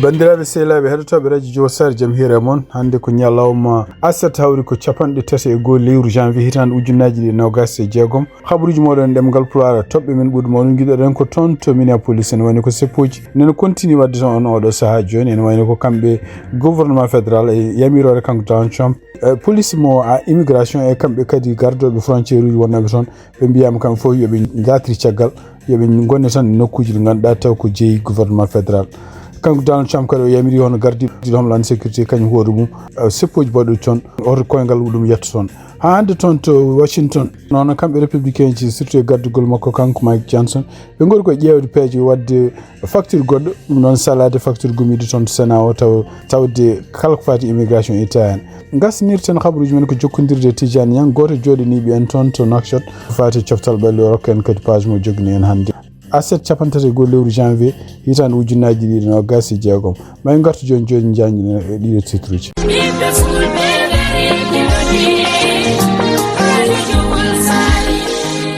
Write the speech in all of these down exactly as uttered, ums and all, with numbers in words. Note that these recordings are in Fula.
Banndiraaɓe sehilaaɓe heɗotooɓe radio Jowol Saare, jam hiire e mon. Hannde ko ñalawma aset, hawri ko capanɗe tati e goo lewru janvier hitaande ujunnaaji ɗiɗi e noogaas e jeegom. Habaruuji mooɗon ɗemngal Pulaar, toɓɓe men ɓurɗe mawnude ngiɗoɗen ko toon to Minneapolis, ene wayno ko seppooji nene kontini waɗde toon on oɗo sahaa jooni. Ene wayno ko kamɓe gouvernement fédéral e yamiroore kanko Donald Trump, e police mo a immigration e kamɓe kadi gardooɓe frontière uji wonnooɓe toon, ɓe mbiyaama kamɓe fof yo ɓe njaatiri caggal, yo ɓe ngonne tan e nokkuuji ɗi ngannduɗaa taw ko jeyi gouvernement fédéral. Kanko Donald Trump kadi o yamiri hono gardiiɗo Homeland Security kañum hoore mum, eh, seppooji baɗɗooji toon, hoto koyngal muɗum yetto toon. Haa hannde toon to Washington, noon kamɓe républicain ji, surtout e gardugol makko kanko Mike Johnson, ɓe ngoni koye ƴeewde peeje waɗde facture goɗɗo, ɗum noon salaade facture gummiiɗo toon to Sénat o, taw, tawde kala ko faati immigration itta heen. Ngasnirten habaruuji men ko jokkondirde e Tidiane Niang, gooto e jooɗaniiɓe en toon to Nouakchott, ko faati e coftal ɓalli, o rokka en kadi page mo jogini en hannde. Aset capanɗe tati e goo lewru janvier, hitaande ujunnaaji ɗiɗi e noogaas e jeegom. Ma en ngartu jooni jooni njañƴina e ɗiɗo titruuji.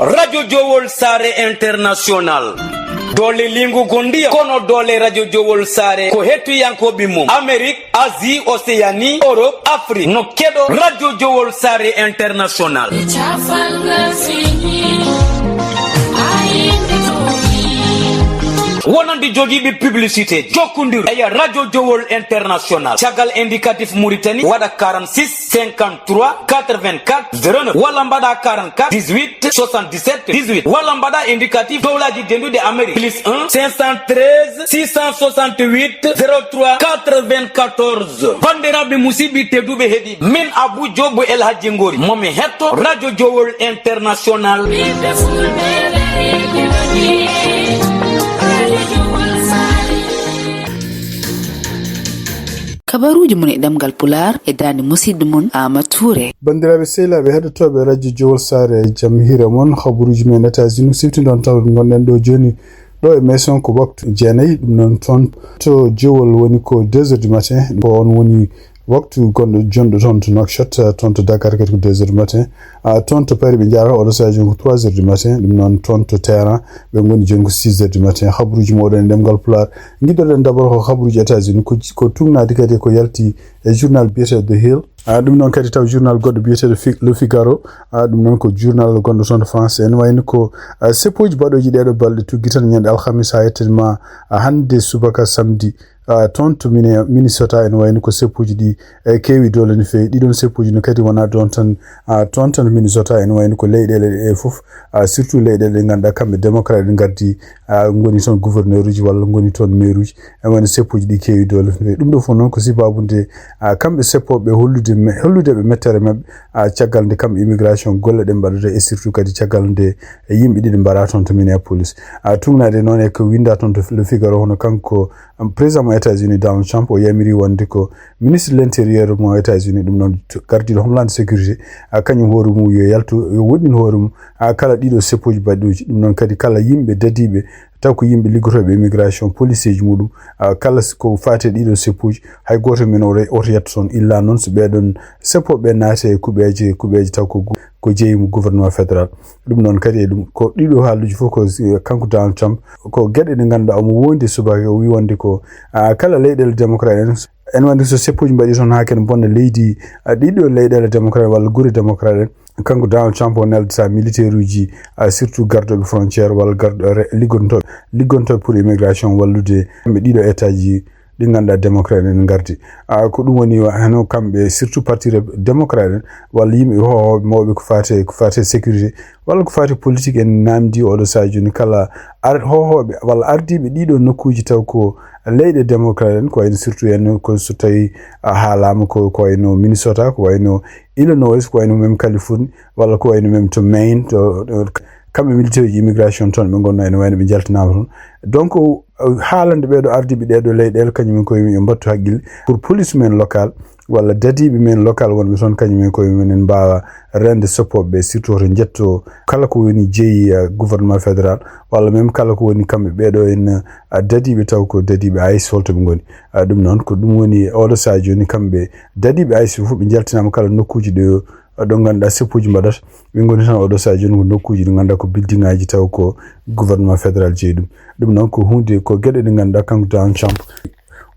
Radio Jowol Sare International. Doole lingu gondiya kono doole Radio Jowol Sare ko hettuyankooɓe mum Amerique, Asie, Océanie, Europe, Afrique no keɗo Radio Jowol Sare International. Wonande jogiiɓe publicité jokkondir e Radio Jowol International caggal indicatif Mauritanie waɗa quarante-six cinquante-trois quatre-vingt-quatre zéro neuf walla mbaɗa quarante-quatre dix-huit soixante-dix-sept dix-huit walla mbaɗa indicatif dowlaji denduɗe Amérique plus un cinq cent treize six cent soixante-huit zéro trois quatre-vingt-quatorze. Bandiraɓe musidɓe tedduɓe heɗiɓe min Abou Diop El Hadji Ngori momi hetto Radio Jowol International. Kabaruuji mon e ɗemngal Pulaar e daande musiɗɗo mon Aama Tuure. Banndiraaɓe sehilaaɓe heɗotooɓe Radio Jowol Saare, jam hiire mon. Habaruuji men États-Unis siftindon taw ngonɗen ɗo jooni. Ɗo e Maison ko waktu jeenayi, ɗum noon toon to Jowol woni ko deux heures du matin. Ko on woni waktu gonɗo jonɗo toon to Nouakchott, toon to Dakar kadi ko deux heures du matin. Ah, toon to Paris ɓe njaarata oɗo sahaa jooni ko trois heures du matin, ɗum noon toon to Téhéran ɓe ngoni jooni ko six heures du matin. Habaruuji mooɗon e ɗemngal Pulaar. Ngiɗoɗen d'abord ko habaruuji États-Unis, ko, ko tugnaade kadi ko yalti e journal biyeteeɗo The Hill. Ah, ɗum noon kadi taw journal goɗɗo biyeteeɗo Fi-, Le Figaro. Ah, ɗum noon ko journal gonɗo toon to France. Ene wayno ko, ah, seppooji baɗooji ɗeeɗo balɗe tuggi tan ñande alhamis haa yettere ma, ah, hannde subaka samedi. Ah, toon to Mine-, Minnesota ene wayno ko seppooji ɗi, eh, keewi doole no feewi. Ɗiɗon seppooji no kadi wonaa ɗoon tan, ah, toon tan Minnesota ene wayno ko leyɗeele ɗe fof, ah, surtout leyɗeele ɗe ngannduɗaa kamɓe démocrate ɗe ngardi, ah, ngoni toon gouverneur uji walla ngoni toon maire uji. Ene wayno seppooji ɗi keewi doole no feewi. Ɗum ɗo fof noon ko sibaabu nde, ah, kamɓe seppooɓe hollude me-, hollude ɓe mettere maɓɓe, ah, caggal nde kamɓe immigration golle ɗe mbaɗata e surtout kadi caggal nde yimɓe ɗiɗi mbaɗa toon to Minneapolis. Ah, tugnaade noon e ko winnda toon to Le Figaro hono kanko Président mo États-Unis Donald Trump o yamiri wonde ko ministre de l'intérieur mo États-Unis, ɗum noon gardiiɗo Homeland Security, a kañum hoore mum yo yaltu, yo woɗɗin hoore mum, a kala ɗiɗo seppooji baɗɗooji. Ɗum noon kadi kala yimɓe dadiiɓe taw ko yimɓe liggotooɓe immigration, policeeji muɗum, a kala s-, ko faati e ɗiɗo seppooji, hay gooto men o re-, oto yetto toon, illa noon so ɓeɗon seppooɓe naate e kuɓeeje, kuɓeeje taw ko gu-, ko jeyi mo gouvernement fédéral. Ɗum noon kadi e ɗum ko ɗiɗo haaluuji fof ko, eh, kanko Donald Trump ko geɗe ɗe ngannduɗaa omo wondi e subaka o wi wonde ko, ah, kala leyɗeele démocrate en, en wonde so seppooji mbaɗi toon haa ken bonna leydi, ah, ɗiɗo leyɗeele démocrate walla gure démocrate en, kanko Donald Trump o neldata militaire uji, ah, surtout gardoɓe frontière walla gardo re-, liggontooɓe, liggontooɓe pour immigration wallude kamɓe ɗiɗo état ji ɗi ngannduɗaa démocrate en ngardi. Ah, ko ɗum woni wa-, hano kamɓe surtout parti re-, démocrate en walla yimɓe hohooɓe mawɓe ko faate, ko faate sécurité walla ko faate politique en namdi oɗo sahaa jooni kala ar-, hohooɓe walla ardiiɓe ɗiɗo nokkuuji taw ko leyɗe démocrate en ko wayno surtout en ko so tawi a haalaama ko, ko wayno Minnesota, ko wayno Illinois, ko wayno même Californie walla ko wayno même to Maine, to, to kamɓe militaire uji immigration toon ɓe ngonno ene wayno ɓe jaltinaama toon. Donc, haalande ɓeeɗo ardiiɓe ɗeeɗo leyɗeele kañum en koye mum yo mbattu haqqille pour police men local walla dadiiɓe men local wonɓe toon kañum en koye mum en mbaawa reende seppooɓe ɓe surtout hoto njetto kala ko woni jeyi, eh, gouvernement fédéral walla même kala ko woni kamɓe ɓeeɗo en, eh, dadiiɓe taw ko dadiiɓe ice holto ɓe ngoni. Ah, ɗum noon ko ɗum woni oɗo sahaa jooni kamɓe dadiiɓe ice fof ɓe njaltinaama kala nokkuuji ɗo, ɗo ngannduɗaa seppooji mbaɗata. Ɓe ngoni tan oɗo sahaa jooni ko nokkuuji ɗi ngannduɗaa ko building aji taw ko gouvernement fédéral jeyi ɗum. Ɗum noon ko huunde, ko geɗe ɗe ngannduɗaa kanko Donald Trump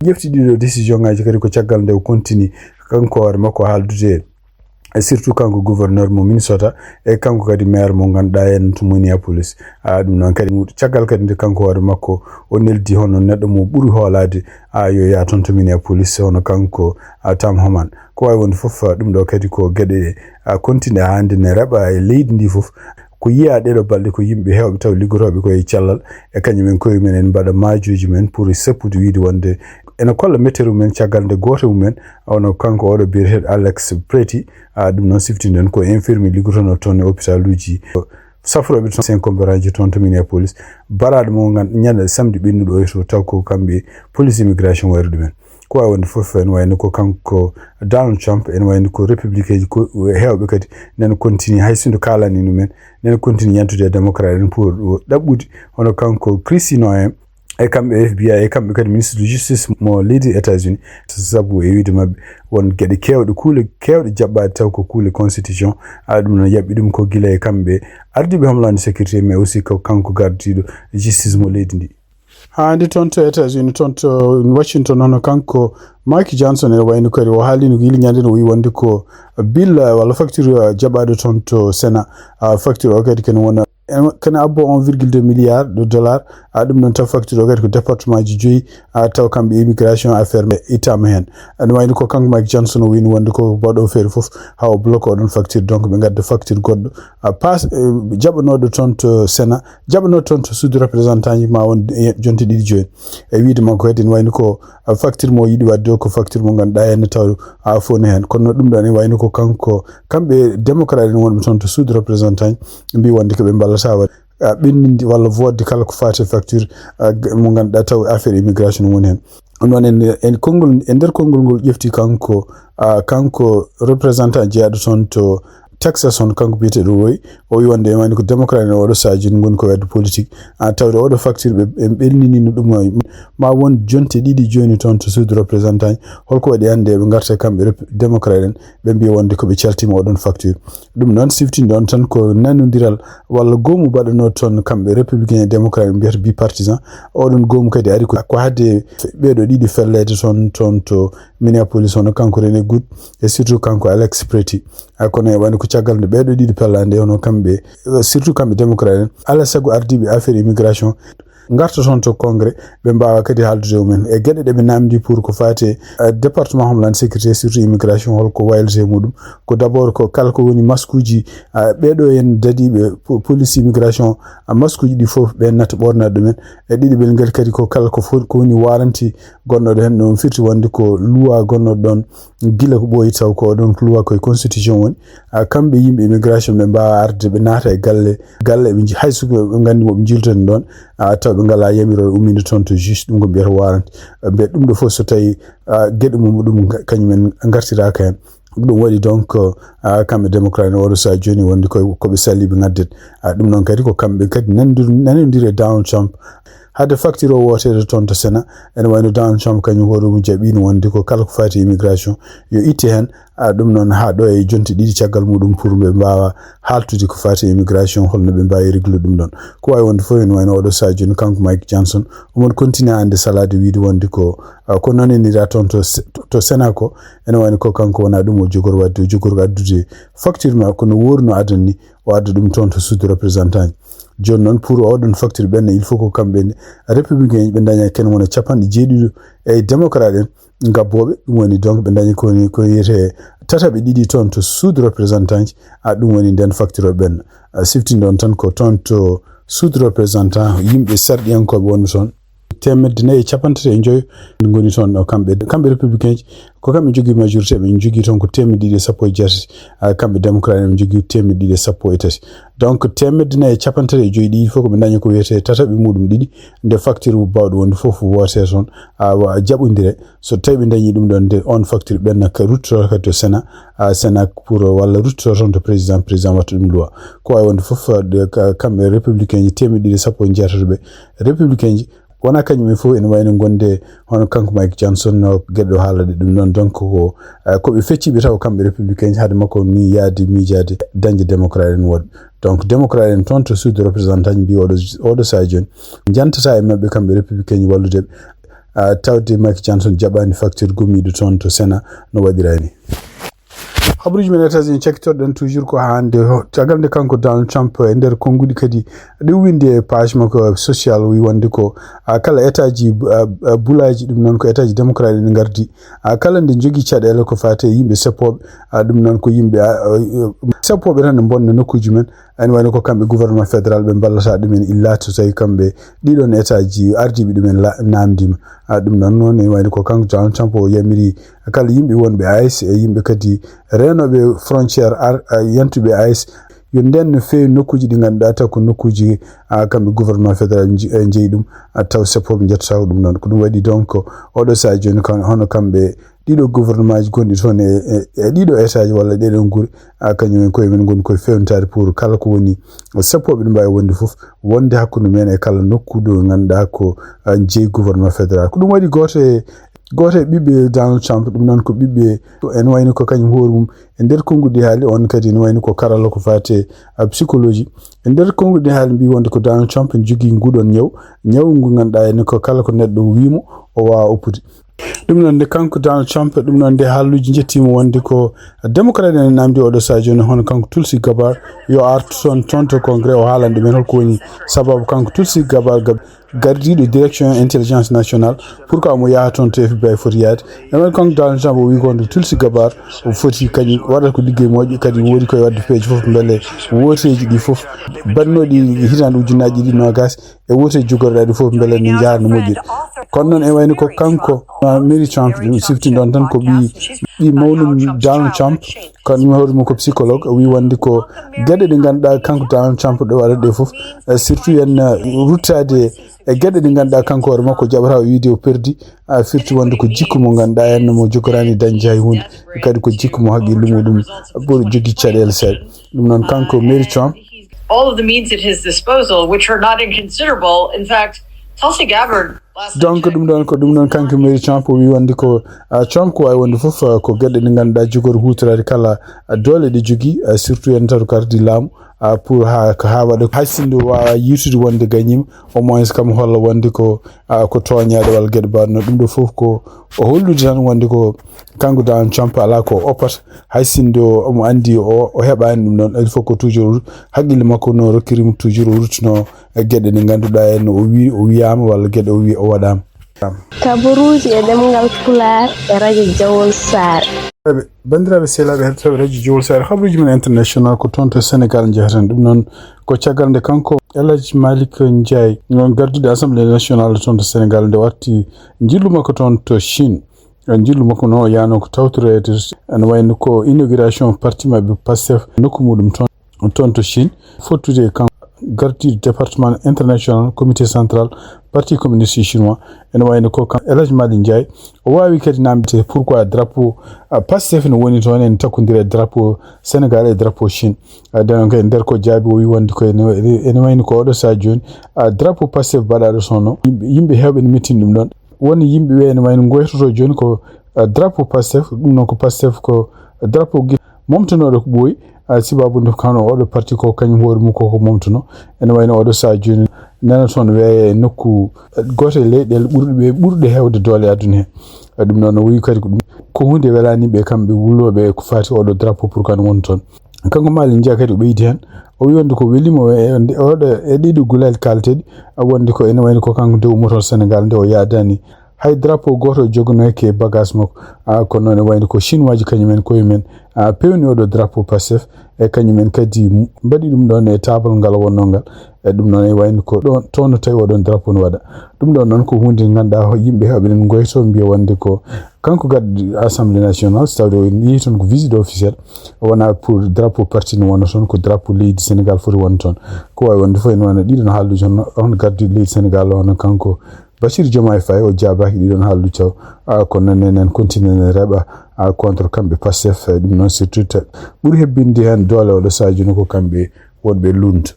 Ƴefti ɗiɗo décision ngaji kadi ko caggal nde o continue kanko hoore makko haaldude e surtout kanko gouverneur mo Minnesota, e kanko kadi maire mo ganduɗa en to Minneapolis. A ɗum noon kadi caggal kadi nde kanko hoore makko o neldi hono neɗɗo mo ɓuri hoolade a yo ya toon to Minneapolis, hono kanko a Tom Homan. Ko wawi wonde fof, a ɗum ɗo kadi ko gueɗe a continue hande ne reɓa e leydi ndi fof. Ko yiya ɗeɗo balɗe ko yimɓe hewɓe taw liggotoɓe koye cellal e kañum en koye mumen en mbaɗa maajoji men pour seppude wiide wonde ene kolla mettere mumen caggal nde goto mumen, ono kanko oɗo biyeteɗo Alex Preti. A ɗum noon siftiɗen ko infirmier liggotono toon e hôpital uji safroɓe toon cincomberaji toon to Minneapolis, baraɗo mo gan ñande samedi ɓennuɗo o to taw ko kamɓe police immigration wayru ɗumen. Ko wawi wonde fof en wayno ko kanko Donald Trump, en wayno ko républicain ji ko hewɓe kadi nana continue hay sinno kalani ɗumen, nana continue yantude e démocrate en pour ɗaɓɓude hono kanko Kristi Noem e kamɓe F B I e kamɓe kadi ministre de justice mo leydi États-Unis. Sabu e wiide mabɓe won gueɗe kewɗe kuule kewɗe jaɓɓade taw ko kuule constitution. A ɗum noon yaɓɓi ɗum ko gila e kamɓe ardiɓe Homeland Security mais aussi ko kanko gardiɗo justice mo leydi ndi. Haa nde toon to États-Unis toon to Washington hono kanko Mike Johnson ene wayno kadi o haalino ko yili ñande no o wi wonde ko bill walla facture jaɓaɗo toon to Sénat. Facture o kadi kene wona kene abbo un virgule deux milliard de dollars. A ɗum noon taw facture o kadi ko département ji joyi a taw kamɓe immigration affaire ittama hen. Aɗa wayno ko kanko Mike Johnson o wini wonde ko baɗo feere fof ha o bloque oɗon facture donc ɓe gadda facture goɗɗo a passe jaɓanoɗo toon to Sénat jaɓanoɗo toon to suudu représentant ji ma won jonte ɗiɗi joyi. E wiide makko kadi ene wayno ko facture mo yiɗi wadde o ko facture mo ganduɗa henne taw a foni hen kono ɗum ɗon ene wayno ko kanko kamɓe démocrate en wonɓe toon to suudu représentant mbi wonde ko ɓe mballata wadde ɓenninde walla vote kala ko faati e facture mo ganduɗa taw affaire immigration woni hen. Ɗum noon en en konngol e nder konngol ngol ƴefti kanko kanko représentant jeyaɗo toon to Texas on kanko biyeteɗo Roy o wi wonde wani ko démocrate en oɗo sahaji ngoni ko wadde politique a tawde oɗo facture ɓe en ɓelninino ɗum ma won jonte ɗiɗi joni toon to suudu représentant holko waɗi hannde ɓe garta kamɓe démocrate en ɓe mbiya wonde ko ɓe caltima oɗon facture. Ɗum noon siftinde on tan ko nanodiral walla goomu baɗano toon kamɓe républicain e démocrate ɓe mbiyata bipartisan. Oɗon goomu kadi ari ko haade ɓeɗo ɗiɗi fellede toon toon to Minneapolis hono kanko Rene Good e surtout kanko Alex Preti. Kono e wani ko caggal nde ɓeɗo ɗiɗi pellade hono kamɓe surtout kamɓe démocrate en ala sago ardiɓe affaire immigration garta toon to congrès ɓe mbawa kadi haaldude mumen e gueɗe ɗeɓe namdi pour ko fati e département homeland sécurité surtout immigration holko waylete muɗum. Ko d'abord ko kala ko woni maskuji ɓeɗo en dadiɓe police immigration maskuji ɗi foof ɓe natta ɓornade ɗumen e ɗiɗi ɓel ngel kadi ko kala ko foti ko woni waranti gonnoɗo hen ɗum firti wonde ko luwa gonnoɗo ɗon gila ko ɓooyi taw ko oɗon luwa koye constitution woni a kamɓe yimɓe immigration ɓe mbawa arde ɓe naata e galle galle ɓe hay suko ɓe gandi moɓe jiltani ɗon a taw ɓe ngala yamiroɗo umminde toon to juge ɗum ko mbiyata warante. Mbiya ɗum ɗo foof so tawi gueɗe mum ɗum kañumen gartiraka hen. Ɗum waɗi donc kamɓe démocrate ne oɗo saha joni wonde koye koɓe saliɓe gadden. Ɗum noon kadi ko kamɓe kadi nanodiri e Donald Trump hade facture o wotede toon to Sénat. Ene wayno Donald Trump kañum hoore mum jaɓino wonde ko kala ko fati immigration yo itte hen. Ɗum noon ha ɗo e jonte ɗiɗi caggal muɗum pour ɓe mbawa haltude ko fati immigration holno ɓe mbawi réglude ɗum ɗon. Ko wawi wonde foof ene wayno oɗo saha joni kanko Mike Johnson omon continue ande salade wiide wonde ko ko nanonira toon to to Sénat ko ene wayno ko kanko wona ɗum o jogor wadde o jogor addude facture ma kono wori no adani ni o adda ɗum toon to suudu représentant ji. Joni noon pour oɗon facture ɓenne il faut ko kamɓe républicain ɓe daña ken wona capanɗe jeeɗiɗo e démocrate en gabboɓe ɗum woni donc ɓe dañi koni ko wiyete tataɓe ɗiɗi toon to suudu représentant ji. A ɗum woni nden facture o ɓenna siftinde on tan ko toon to suudu représentant yimɓe sarɗiyankoɓe wonɓe toon temedde nayi e capanɗe tati e joyo ngoni toon ɗo kamɓe kamɓe républicain ji ko kamɓe jogui majorité ɓe jogui toon ko temedde ɗiɗi e sappo e jeetati. Kamɓe démocrate ɓe jogui temedde ɗiɗi e sappo e tati. Donc temedde nayi e capanɗe tati e joyi ɗi fof koɓe dañi ko wiyete tataɓe muɗum ɗiɗi nde facture bawɗo wonde foof wote toon awa jaɓodire. So tawi ɓe dañi ɗum ɗon nde on facture ɓenna ruttoto kadi to Sénat. Sénat pour walla ruttoto toon to président président watta ɗum loi. Ko wawi wonde foof kamɓe républicain ji temedde ɗiɗi sappo e jeetato ɓe républicain ji wona kañum en fof ene wayno gonde hono kanko Mike Johnson no gueɗe ɗo haalade ɗum noon donc ko koɓe fecciɓe taw kamɓe républicain ji haade makko ni yaade miijade dañde démocrate en woɗɓe. Donc démocrate en toon to suudu représentant ji mbi oɗo oɗo saha joni jantata e mabɓe kamɓe républicain ji walludeɓe. ah, tawde Mike Johnson jaɓaani facture gummiiɗo toon to Sénat no waɗiraa ni. Habaruuji men États-Unis cakkitorɗen toujours ko hannde, caggal nde kanko Donald Trump e nder konnguɗi kadi ɗiwwinde e page makko social, wi wonde ko, ah, kala état ji, ah, ah, bulaaji, ɗum noon ko état ji démocrate ene ngardi, ah, kala nde jogii caɗeele ko faati e yimɓe seppooɓe, ah, ɗum noon ko yimɓe, ah, ah, seppooɓe tan ne mbonna nokkuuji men, ene wayno ko kamɓe gouvernement fédéral ɓe mballata ɗumen illa to tawi kamɓe ɗiɗon état ji ardiiɓe ɗumen la-, naamndiima. Ah, ɗum noon noon ene wayno ko kanko Donald Trump o yamiri kala yimɓe wonɓe ice e yimɓe kadi reenooɓe frontière ar-, ah, yantuɓe ice yo nden no feewi nokkuuji ɗi ngannduɗaa taw ko nokkuuji, ah, kamɓe gouvernement fédéral nji-, eh, njeyi ɗum, ah, taw seppooɓe njettotaako ɗum noon. Ko ɗum waɗi donc oɗo sahaa jooni kan-, hono kamɓe ɗiɗo gouvernement ji gonɗi toon e, e, e ɗiɗo état ji walla ɗeɗon gure, ah, kañum en koye men ngoni koye fewnitaade pour kala ko woni seppooɓe ɗum mbaawi wonde fof, wonde hakkunde men e kala nokku ɗo ngannduɗaa ko, ah, jeyi gouvernement fédéral. Ko ɗum waɗi gooto e, gooto e ɓiɓɓe Donald Trump, ɗum noon ko ɓiɓɓe, ene wayno ko kañum hoore mum, e nder konnguɗi haali on kadi ene wayno ko karalla ko faati e, ah, psychologie. E nder konnguɗi haali mbi wonde ko Donald Trump ene jogii nguɗon ñaw, ñaw ngu ngannduɗaa ene ko kala ko neɗɗo wiimo o waawa oppude. Ɗum noon nde kanko Donald Trump, ɗum noon nde haalluuji njettiima wonde ko démocrate en naamndi oɗo sahaa jooni, hono kanko Tulsi Gabbard, yo artu toon, toon to Congrès, o haalan ɗumen holko woni sababu kanko Tulsi Gabbard gab-, gardiiɗo direction intelligence nationale, pourquoi omo yaha toon to F B I foti yaade. E nder kanko Donald Trump o wi ko wonde Tulsi Gabbard o foti kañum waɗata ko liggey moƴƴo, kadi woodi koye waɗde peeje fof mbele wooteeji ɗi fof baɗnooɗi hitaande ujunnaaji ɗiɗi noogaas e woote jogorɗaaɗi fof mbele ne njaha no moƴƴiri. Kono noon e wayno ko kanko, ah, Mary Trump, ɗum sifti ɗon tan ko ɓi, ɓi mawnum Donald Trump, kono ɗum hoore mum ko psychologue, o wi wonde ko geɗe ɗe ngannduɗaa kanko Donald Trump ɗo waɗata ɗe fof, eh, surtout en, eh, ruttaade e geɗe ɗe ngannduɗaa kanko hoore makko jaɓata o wiide o perdi, ah, firti wonde ko jikku mo ngannduɗaa en mo jogoraani dañde hay huunde, kadi ko jikku mo haqqille muɗum ɓuri jogii caɗeele seeɗa. Ɗum noon kanko Mary Trump, all of the means at his disposal, which are not inconsiderable. In fact, Tulsi Gabbard last I donc checked, ɗum ɗon ko ɗum ɗon kanko Mary Trump o wi wonde ko, ah, Trump ko waawi wonde fof, ah, ko geɗe ɗe ngannduɗaa jogori huutoraade kala, ah, doole ɗe jogii, ah, surtout en tato kardi laamu, ah, pour haa, ko haa waɗa hay sinno waawa yiitude wonde gañiima, au moins kam holla wonde ko, ah, ko tooñaaɗo walla geɗe mbaɗno ɗum ɗo fof ko o hollude tan wonde ko kanko Donald Trump alaa ko o oppata, hay sinno omo anndi o, o heɓaani ɗum noon, il faut ko toujours haqqille makko no rokkiri mo toujours o ruttuno e geɗe ɗe ngannduɗaa en o wi, o wiyaama walla geɗe o wi o waɗaama. Kabaruuji e ɗemngal Pulaar e radio Jawol Saare. Eɓe, banndiraaɓe sehilaaɓe heɗotooɓe radio Jawol Saare, habaruuji men international ko toon to Sénégal njahaten. Ɗum noon ko caggal nde kanko El Hadj Malick Ndiaye, noon gardiiɗo Assemblée nationale toon to Sénégal, nde o arti njillu makko toon to Chine. Njillu makko noon o yaano ko tawtoreede, ene wayno ko inauguration parti maɓɓe Pastef nokku muɗum toon, toon to Chine, fottude e kanko gardiiɗo département international comité central parti communiste chinois, ene wayno ko kan El Hadj Malick Ndiaye. O waawi kadi naamnde pourquoi drapeau, ah, Pastef no woni toon, ene takkondiri e drapeau Sénégal e drapeau Chine. Ah, donc e nder ko jaabi o wi wonde ko ene, ene wayno ko oɗo sahaa jooni, ah, drapeau Pastef baɗaaɗo toon o, yimɓe, yimɓe heewɓe ne mettini ɗum ɗon. Woni yimɓe ɓe ene wayno ngoytoto jooni ko, ah, drapeau Pastef, ɗum noon ko Pastef ko drapeau gi-, momtanooɗo ko ɓooyi, ah, sibabu nde ko hano oɗo parti ko kañum hoore mum koko momtuno. Ene wayno oɗo sahaa jooni nana toon weeya e nokku, ah, gooto e leyɗeele ɓurɗe ɓe, ɓurɗe heewde doole e aduna he. Ah, ɗum noon o wi kadi ko ɗum, ko huunde welaani ɓe kamɓe wulooɓe ko faati oɗo drapeau pour kan woni toon. Kanko Malick Ndiaye kadi o ɓeydi heen, o wi wonde ko weli mo e, e, oɗo, e ɗiɗo gulal kaalteɗi, wonde ko ene wayno ko kanko nde ummotoo Sénégal nde o yaadaani hay drapeau gooto o jogonoyke e bagage makko. Ah, kono noon ene wayno ko chinois ji kañum en koye men, ah, pewni oɗo drapeau Pastef, e kañum en kadi mbaɗi ɗum ɗon e taabal ngal wonnoo ngal. E ɗum noon e wayno ko ɗon, toon no tawi oɗon drapeau no waɗa. Ɗum ɗon noon ko huunde nde ngannduɗaa ho-, yimɓe heewɓe ene ngoyto mbiya wonde ko kanko gardiiɗo Assemblée nationale, so tawde o yehi toon ko visite officielle, wonaa pour drapeau parti no wona toon, ko drapeau leydi Sénégal foti wonde toon. Ko waawi wonde fof ene wayno ɗiɗon haalluuji hono, hono gardiiɗo leydi Sénégal o, hono kanko Bassirou Diomaye Faye, o jaabaaki ɗiɗon haalluuji taw. Ah, kono noon enen continue ne reɓa, ah, contre kamɓe Pastef, eh, ɗum noon surtout ta-, ɓuri hebbinde heen doole oɗo sahaa jooni ko kamɓe wonɓe lund.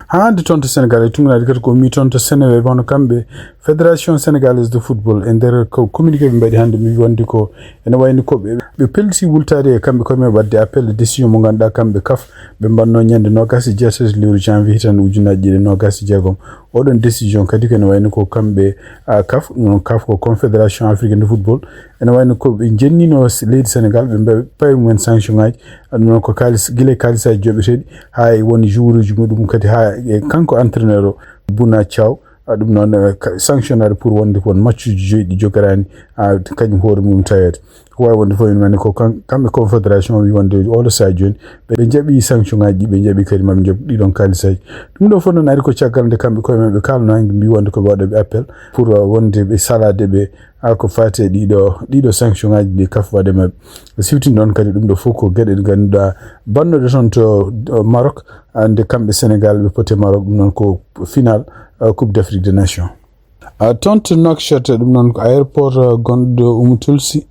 Haa hannde toon to Sénégal, e tunnganaaɗi kadi ko mi toon to Seneweb, hono kamɓe Fédération Sénégalaise de Football, e nder ko communiqué ɓe mbaɗi hannde, mi wonde ko ene wayni ko ɓe, ɓe pelliti wultaade e kamɓe koye men waɗde appel e décision mo ngannduɗaa kamɓe kaf ɓe mbaɗnoo ñande noogaas e jeetati lewru janvier hitaande ujunnaaji ɗiɗi e noogaas e jeegom. Oɗon décision kadi ko ene wayno ko kamɓe, ah, kaf, ɗum noon kaf ko Confédération Africaine de Football, ene wayno ko ɓe jennino s-, leydi Sénégal, ɓe mbaɗi payi mumen sanction ngaji. Ɗum noon ko kalis, gila kalisaji joɓeteɗi, haa e won joueuruji muɗum kadi, haa e kanko entraîneur o, Bouna Thiaw, ah, ɗum noon, eh, ka-, sanctionnaade pour wonde ko won matchuji joyi ɗi jogarani, ah, kañum hoore mum taweede. Ko waawi wonde fof ene wayno ko kan-, kamɓe confédération wi wonde oɗo sahaa jooni, ɓe njaɓi sanction ngaji ɗi, ɓe njaɓi kadi maɓe njoɓ ɗiɗon kalisaji. Ɗum ɗo fof noon ari ko caggal nde kamɓe koye maɓɓe kaalno hanki mbi wonde ko ɓe waɗa ɓe appel pour, uh, wonde ɓe salaade ɓe, ah, ko faati e ɗiɗo, ɗiɗo sanction ngaji ɗi kaf waɗe maɓɓe. Siftini ɗon kadi ɗum ɗo fof ko geɗe ɗe ngannduɗaa bannoɗe toon to, uh, Maroc, ah, nde kamɓe Sénégal ɓe poti e Maroc, ɗum noon ko final, uh, Coupe d'Afrique des Nations. Ah, toon to Nouakchott, ɗum noon ko aéroport, ah, gonɗo Oumou Toulsi.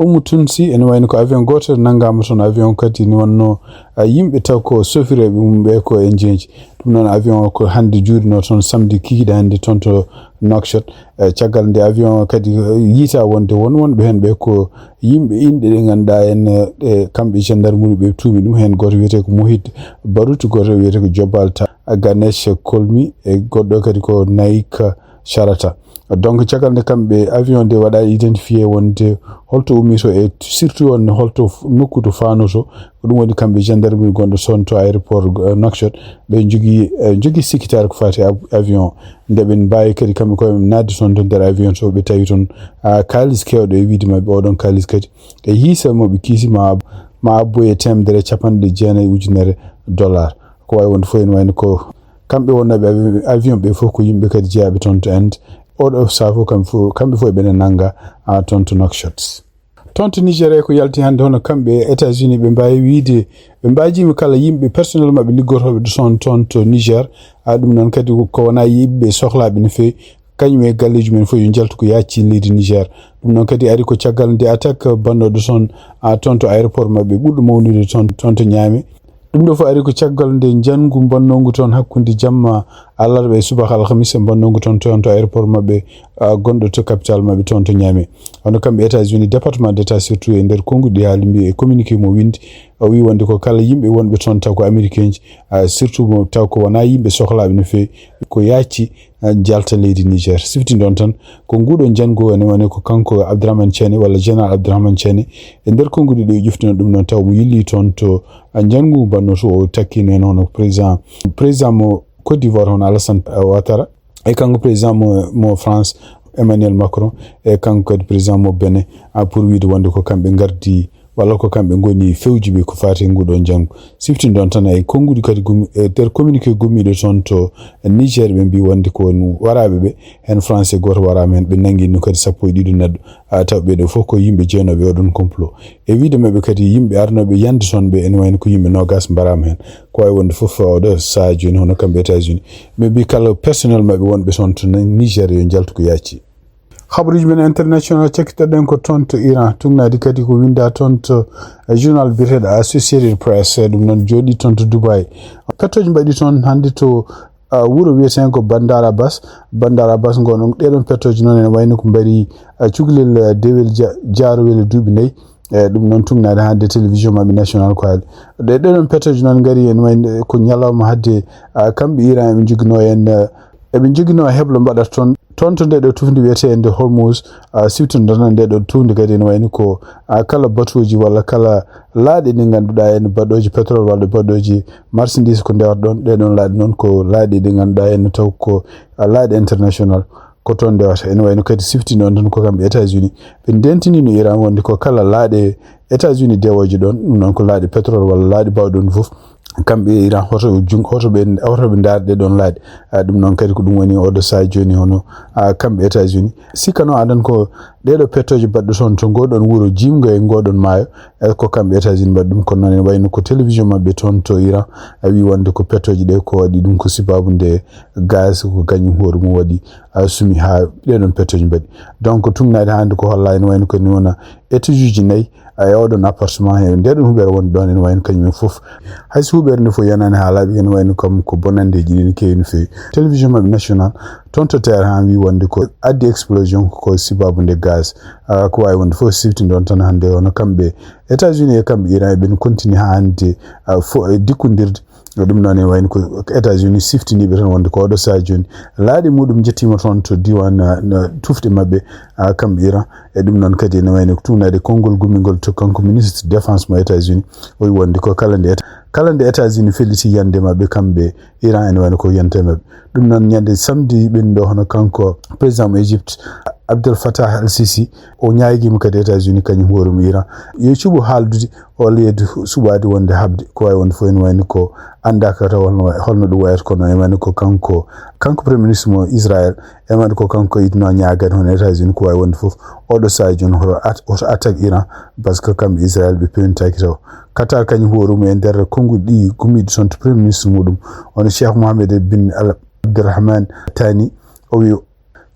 Oumou Toulsi, ene wayno ko avion gooto nanngaama toon, avion kadi ne wonno, ah, yimɓe taw ko sofireeɓe mum ɓe ko e njeeji. Ɗum noon avion o ko hannde juurino toon samedi kikiiɗe hannde toon to Nouakchott. Eh, caggal nde avion o kadi, eh, yiita wonde won wonɓe heen ɓe ko yimɓe inɗe ɗe ngannduɗaa en, eh, ɗe kamɓe gendarmerie ɓe tuumi ɗum. Heen gooto wiyetee ko Mohit Barut, gooto wiyetee ko Jobal Ta-, Ganesh Kolmi, e goɗɗo kadi ko Naik Sharata. Donc, caggal nde kamɓe avion nde waɗa identifié wonde holto ummi to e surtout on holto f-, nokku to faanoto. Ko ɗum woni kamɓe gendarmerie gonɗo toon to aéroport, eh, Nouakchott. Ɓe njogii, eh, njogii sikkitaare ko faati av-, avion. Nde ɓe mbaawi kadi kamɓe koye maɓɓe naatde toon to nder avion to ɓe tawi toon, ah, kaalis keewɗo e wiyde maɓɓe oɗon kaalis kadi. E hiisa mo ɓe kiisi ma, ma abboye teemedere e capanɗe jeenayi ujunere dollar. Ko waawi wonde fof ene wayno ko kamɓe wonnooɓe avi-, avion ɓe fof ko yimɓe kadi jeyaaɓe toon to Inde. Oɗo sahaa fof kamɓe fof, kamɓe fof eɓene nannga, ah, toon to Nouakchott. Toon to Niger e ko yalti hannde hono kamɓe e États-Unis ɓe mbaawi wiyde, ɓe mbaajiima kala yimɓe personnel maɓɓe liggotooɓe toon, toon to Niger. Ah, ɗum noon kadi ko wonaa yimɓe sohlaaɓe no feewi, kañum e galleeji mum fof yo njaltu ko yaaccii leydi Niger. Ɗum noon kadi ari ko caggal nde attaque bannooɗo toon, ah, toon to aéroport maɓɓe ɓurɗo mawnude toon, toon to Niamey. Ɗum ɗo fof ari ko caggal nde njanngu mbannoongu toon hakkunde jamma alarba e subaka alhamisa mbannoongu toon, toon to aéroport maɓɓe, ah, gonɗo to capital maɓɓe toon to Niamey. Hono kamɓe États-Unis, Département d'État surtout e nder konnguɗi haali mbi e communiqué mo winndi, o wi wonde ko kala yimɓe wonɓe toon taw ko américain ji, ah, surtout mo taw ko wonaa yimɓe sohlaaɓe no feewi, ko yaacci, ah, njalta leydi Niger. Siftinde on tan, ko nguɗo njanngu ene woni ko kanko Abdourahmane Tiani walla Général Abdourahmane Tiani. E nder konnguɗi ɗi o ƴuftino ɗum noon taw mo yilli toon to, ah, njanngu mbanno to o takkino en hono président, président mo Côte d'Ivoire hono Alassane Ouattara. E kanko président mo, mo France Emmanuel Macron. E kanko kadi président mo Bénin, ah, pour wiyde wonde ko kamɓe ngardi walla ko kamɓe ngoni fewjuɓe ko faati e nguɗo njanngu. Siftinde on tan e konnguɗi kadi gumi, e nder communiqué gummiiɗo toon to Niger ɓe mbi wonde ko woni waraaɓe ɓe, heen français gooto waraama heen, ɓe nanngi ɗum kadi sappo e ɗiɗo neɗɗo. Ah, taw ɓee ɗoo fof ko yimɓe jeynooɓe oɗon complot. E wiyde maɓɓe kadi yimɓe arnooɓe yande toon ɓe ene wayno ko yimɓe noogaas mbaraama heen. Ko waawi wonde fof oɗo sahaa jooni hono kamɓe États-Unis. Ɓe mbi kala personnel maɓɓe wonɓe toon to Niger yo njaltu ko yaacci. Habaruuji men international cakkitoɗen ko toon to Iran. Tugnaade kadi ko winnda toon to, eh, journal biyeteeɗo Associated Press, eh, ɗum noon jooɗi toon to Dubai. Pettooji mbaɗi toon hannde to, ah, wuro wiyeteengo ko Bandar Abbas. Bandar Abbas ngo noon, ɗeɗon pettooji noon ene wayno ko mbaɗi, ah, cukalel, ah, dewel ja-, jaarowel e duuɓi nayi. E ɗum noon tugnaade hannde télévision maɓɓe national ko haali. Ɗe, ɗeɗon pettooji noon ngari ene wayno ko ñalawma hannde, ah, kamɓe Iran eɓe njoginoo en, ah, eɓe njoginoo heblo mbaɗata toon, toon to nde ɗo tuufnde wiyeteende Hormuz, ah, siwtondana nde ɗo tuufnde kadi ene wayno ko, ah, kala batuuji walla kala laaɗe ɗe ngannduɗaa en baɗooji pétrole walla baɗooji marchandise ko ndewata ɗoon. Ɗee ɗoon laaɗe noon ko laaɗe ɗe ngannduɗaa en taw ko, ah, laaɗe international ko toon ndewata. Ene wayno kadi siftini on tan ko kamɓe États-Unis ɓe ndentiniino Iran wonde ko kala laaɗe États-Unis dewooje ɗoon, ɗum noon ko laaɗe pétrole walla laaɗe baawɗe ɗum fof. Kamɓe e Iran hoto ɓe jun-, hoto ɓe, hoto ɓe ndaar ɗee ɗoon laaɗe. Ah, ɗum noon kadi ko ɗum woni oɗo sahaa jooni hono, ah, kamɓe États-Unis. Sikkano aɗan ko ɗee ɗoo pettooje baɗɗo toon to ngoo ɗoon wuro jiimngo e ngoo ɗoon maayo, e ko kamɓe États-Unis mbaɗi ɗum. Kono noon ene wayno ko télévision maɓɓe toon to Iran, a wi wonde ko pettooje ɗee ko waɗi ɗum ko sibaabu nde gaz ko kañum hoore mum waɗi, ah, sumi haa ɗee ɗoon pettooje mbaɗi. Donc tugnaade hannde ko hollaa ene wayno ko ni wona étageji nayi, e oɗon appartement, e nde ɗum huɓere wonde ɗoon ene wayno kañum en fof. Hay so huɓere nde fof yanaani haa laaɓi, ene wayno kam ko bonanndeeji ɗi no keewi no feewi. Télévision maɓɓe national, toon to terrain wi wonde ko addi explosion ko sibaabu nde gaz. Ah, ko waawi wonde fof siftinde on tan hannde hono kamɓe États-Unis e kamɓe Iran eɓen continue haa hannde, ah, fo-, e dikkondirde. No ɗum noon e wayno ko États-Unis siftiniiɓe tan wonde ko oɗo sahaa jooni laaɗe muɗum njettiima toon to diiwaan, ah, no tufɗe maɓɓe, ah, kamɓe Iran. E ɗum noon kadi ene wayno ko tuugnaade konngol gumingol to kanko ministre défense mo États-Unis. O wi wonde ko kala nde Éta-, kala nde États-Unis felliti yande maɓɓe kamɓe Iran ene wayno ko yante maɓɓe. Ɗum noon ñande samedi ɓennuɗo hono kanko président mo Égypte, Abdel Fattah El-Sisi, o ñaagiima kadi États-Unis kañum hoore mum Iran yo cuɓu haaldude o yeedu suɓaade wonde haɓde ko waawi wonde fof ene wayno ko anndaaka taw holno, holno ɗum wayata kono ene wayno ko kanko, kanko premier ministre mo Israël ene wayno ko kanko yiɗno ñaagaade hono États-Unis ko waawi wonde fof oɗo sahaa jooni hoto at-, hoto attaque Iran par ce que kamɓe Israël ɓe pewnitaaki taw. Qatar kañum hoore mum e nder konnguɗi ɗi gumiiɗo toon to premier ministre muɗum hono Cheikh Mohammed bin Al Abdurrahman Thani o wi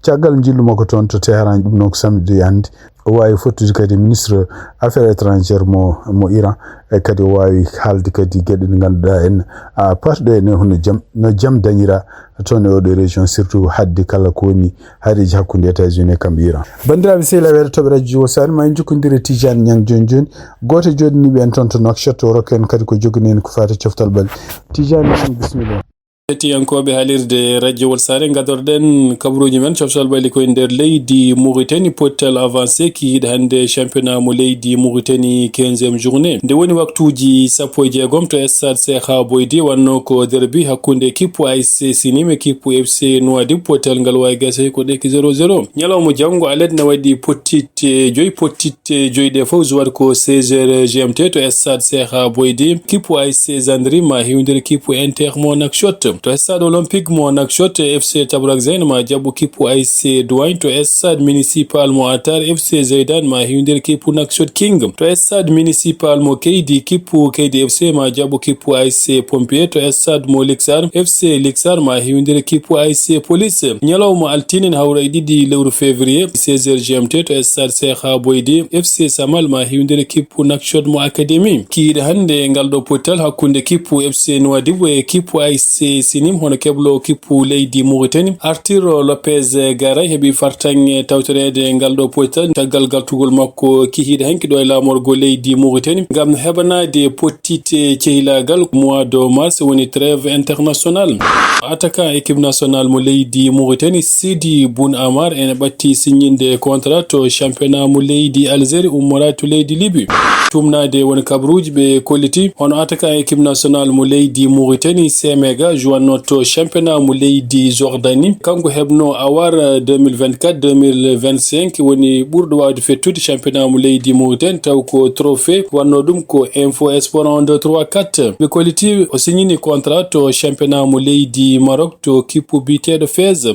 caggal njillu makko toon to Téhéran ɗum noon ko samedi hannde o waawi fottude kadi ministre affaires étrangères mo, mo Iran e kadi o waawi haalde kadi geɗe ɗe ngannduɗaa en, ah, parɗo en hono jam, no jam dañira toon e oɗo région surtout haɗde kala ko woni haareeji hakkunde États-Unis e kamɓe Iran. Banndiraaɓe sehilaaɓe heɗotooɓe radio Jowol Saare ma en njokkondire Tijani Ñang jooni jooni gooto e jooɗaniiɓe en toon to Nouakchott o rokka en kadi ko joganii en ko faati coftal ɓalli. Tijani Ñang bisimilla. Hettiyankooɓe haalirde radio Jowol Saare, ngadorɗen kabaruuji men coftal ɓalli koye nder leydi Mauritanie, pottal avancé kikiiɗe hannde championnat mo leydi Mauritanie quinzième journée. Nde woni waktuuji sappo e jeegom to stade Cheikh Boydi wannoo ko derby hakkunde kippu A S C Sinim e kippu F C Nouadhibou, pottal ngal waawi gasde ko ɗekki zéro zéro. Ñalawma janngo alet na waɗi pottitte joyi, pottitte joyi ɗe fof suwat ko seize heures G M T to stade Cheikh Boydi. Kippu A S C Gendarmerie ma hewndira kippu Inter mo Nouakchott. To stade olympique mo Nouakchott, F C Tabrak Zain ma jaɓɓo kippu A S C Douane. To stade municipal mo Atar, F C Zaidan ma hewndira kippu Nouakchott King. To stade municipal mo Kaydi, kippu Kaydi F C ma jaɓɓo kippu A S C Pompier. To stade mo Lixar, F C Lixar ma hewndira kippu A S C Police. Ñalawma altine hawra e ɗiɗi lewru février, seize heures G M T to stade Cheikh Boydi, F C Samal ma hewndira kippu Nouakchott mo Académie. Kikiiɗe hannde ngal ɗo pottal hakkunde kippu F C Nouadhibou e kippu A S C Sinim hono kebloowo kippu leydi Mauritanie, Arthur Lopez Garay heɓi fartaŋŋe tawtoreede ngal ɗo pottal caggal gartugol makko kikiiɗe hanki ɗo e laamorgo leydi Mauritanie ngam heɓanaade pottitte cehilaagal mois de mars woni trêve international. Attaquant équipe nationale mo leydi Mauritanie Sidi Boun Amar ene ɓatti signinde contrat to championnat mo leydi Algérie ummoraade to leydi Libye. Tumnaade won kabaruuji ɓe kolliti hono attaquant équipe nationale mo leydi Mauritanie Semega jouwanno to championnat mo leydi Jordanie. Kanko heɓno awar deux mille vingt-quatre deux mille vingt-cinq woni ɓurɗo waawde fettude championnat mo leydi Mauritanie taw ko trophée wanno ɗum ko Info Sport un deux trois quatre. Ɓe kolliti o signini contrat to championnat mo leydi Maroc to kippu biyeteeɗo Fez.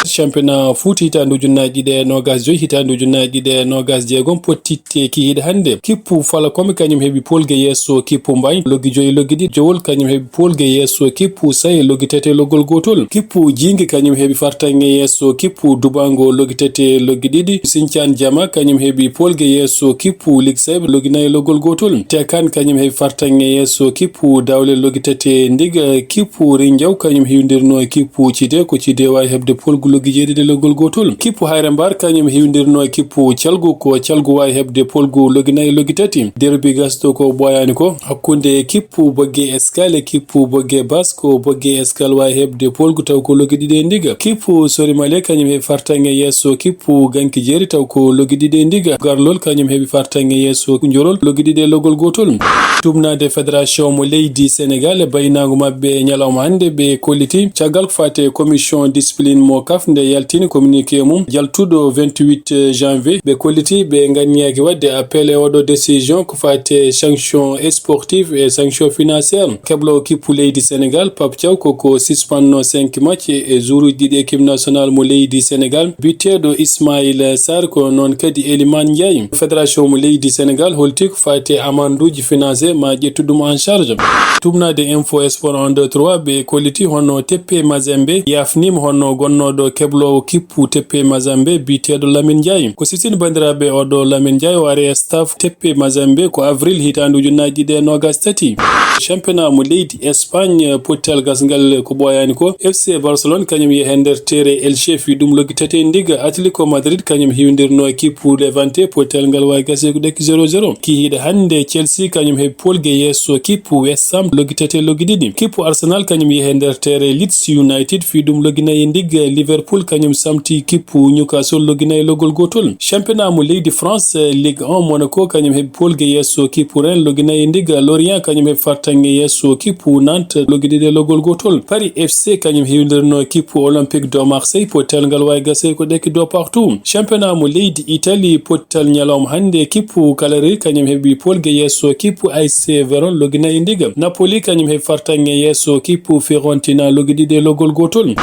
Championnat foot hitaande ujunnaaji ɗiɗi e noogas joyi, hitaande ujunnaaji ɗiɗi e noogas jeegom, pottitte kikiiɗe hannde. Kippu Falakome kañum heɓi polge yeeso kippu Mbay, loggi joyi loggi ɗiɗi. Jowol kañum heɓi polge yeeso kippu Saye, loggi tati e loggol gootol. Kippu Jiinge kañum heɓi fartaŋŋe yeeso kippu Dubango, loggi tati e loggi ɗiɗi. Sincaan Jama kañum heɓi polge yeeso kippu Lig Saye, loggi nayi e loggol gootol. Tekan kañum heɓi fartaŋŋe yeeso kippu Dawle, loggi tati e ndiga. Kippu Rinjaw kañum hewindirno e kippu Cide, ko Cide waawi heɓde polgu loggi jeeɗiɗi e loggol gootol. Kippu Hayre Mbar kañum hewindirno e kippu Calgu, ko Calgu waawi heɓde polgu loggi nayi e loggi tati. Derbi gasɗo ko ɓooyaani ko hakkunde kippu Bogge Escale e kippu Bogge Bas, ko Bogge Escale waawi heɓde polgu taw ko loggi ɗiɗi e ndiga. Kippu Sori Male kañum heɓi fartaŋŋe yeeso kippu Ganki Jeeri taw ko loggi ɗiɗi e ndiga. Garlol kañum heɓi fartaŋŋe yeeso Njorol loggi ɗiɗi e loggol gootol. Tumnaade fédération mo leydi Sénégal e baynaango maɓɓe ñalawma hannde ɓe kolliti caggal ko faati e commission discipline mo kaf nde yaltini communiqué mum jaltuɗo vingt-huit janvier. Ɓe kolliti ɓe nganniyaaki waɗde appel e oɗo décision ko faati e sanction sportive e sanction financière. Kebloowo kippu leydi Sénégal, Pape Thiaw, koko suspenno cinq match e joueuruuji ɗiɗi équipe nationale mo leydi Sénégal, biyeteeɗo Ismaïla Sarr, ko noon kadi Elimane Ndiaye. Fédération mo leydi Sénégal holti ko faati e amanduuji financier ma ƴettu ɗum en charge. Tumnaade Info Sport un deux trois, ɓe kolliti hono Teppe Mazembe yaafniima hono gonnooɗo kebloowo kippu Teppe Mazembe biyeteeɗo Lamine Ndiaye. Ko sisini banndiraaɓe oɗo Lamine Ndiaye o ari e staff Teppe Mazembe ko avril hitaande ujunnaaji ɗiɗi e noogas tati. Championnat mo leydi Espagne, pottal gasngal ko ɓooyaani ko. F C Barcelone kañum yehi e nder terrain Elche fii ɗum loggi tati e ndiga. Atletico Madrid kañum hiwindirno équipe Levante, pottal ngal waawi gasi ko ɗekki zéro zéro. Kihiiɗe hannde, Chelsea kañum heɓi polge yeeso équipe West Ham loggi tati e loggi ɗiɗi. Équipe Arsenal kañum yehi e nder terrain Leeds United fii ɗum loggi nayi e ndiga. Liverpool kañum samti équipe Newcastle loggi nayi e loggol gootol. Championnat mo leydi France, Ligue un, Monaco kañum heɓi polge yeeso équipe Rennes loggi nayi e ndiga. Lorient kañum heɓi fartaŋŋe yeeso équipe Nantes loggi ɗiɗi e loggol gootol. Paris F C kañum hiwindirno équipe Olympique de Marseille, pottal ngal waawi gasi ko ɗekki deux partout. Championnat mo leydi Italie, pottal ñalawma hannde, équipe Cagliari kañum heɓi polge yeeso équipe A C Vérone loggi nayi e ndiga. Napoli kañum heɓi fartaŋŋe yeeso équipe Fiorentina loggi ɗiɗi e loggol gootol.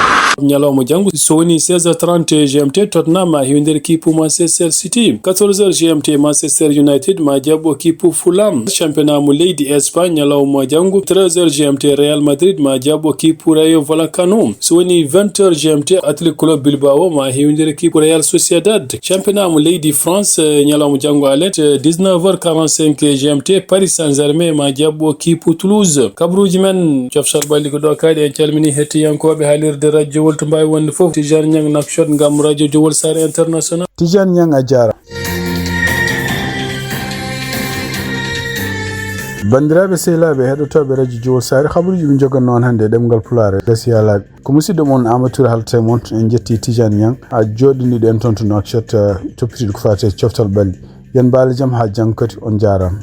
Ñalawma janngo, so woni seize heures trente G M T, Tottenham ma hiwindir équipe Manchester City. Quatorze heures G M T, Manchester United ma jaɓɓo équipe Fulham. Championnat mo leydi Espagne, ñalawma janngo, treize heures G M T, Real Madrid ma jaɓɓo équipe Rayo Vallecano. So woni vingt heures G M T, Athletic Club Bilbao ma hiwindir équipe Real Sociedad. Championnat mo leydi France, eh, ñalawma janngo alet, eh, dix-neuf heures quarante-cinq G M T, Paris Saint-Germain ma jaɓɓo équipe Toulouse. Kabaruuji men, coftal ɓalli ko ɗo kadi. En calmini hettiyankooɓe haalirde Radio Jowol to mbaawi wonde fof. Tijani Niang Nouakchott ngam Radio Jowol Saare International. Tijani Niang, a jaaraama. Banndiraaɓe sehilaaɓe heɗotooɓe Radio Jowol Saare, kabaruuji ɓe njogannoo on hannde e ɗemngal Pulaar gasi haa laaɓi. Ko musidɗo mon Amadou Touré haalta e mon. En njetti Tijani Niang, haa jooɗiɗen toon to Nouakchott, eh, toppitiiɗo ko faati e coftal ɓalli. Yo on mbaal jam haa janngo kadi, on njaaraama.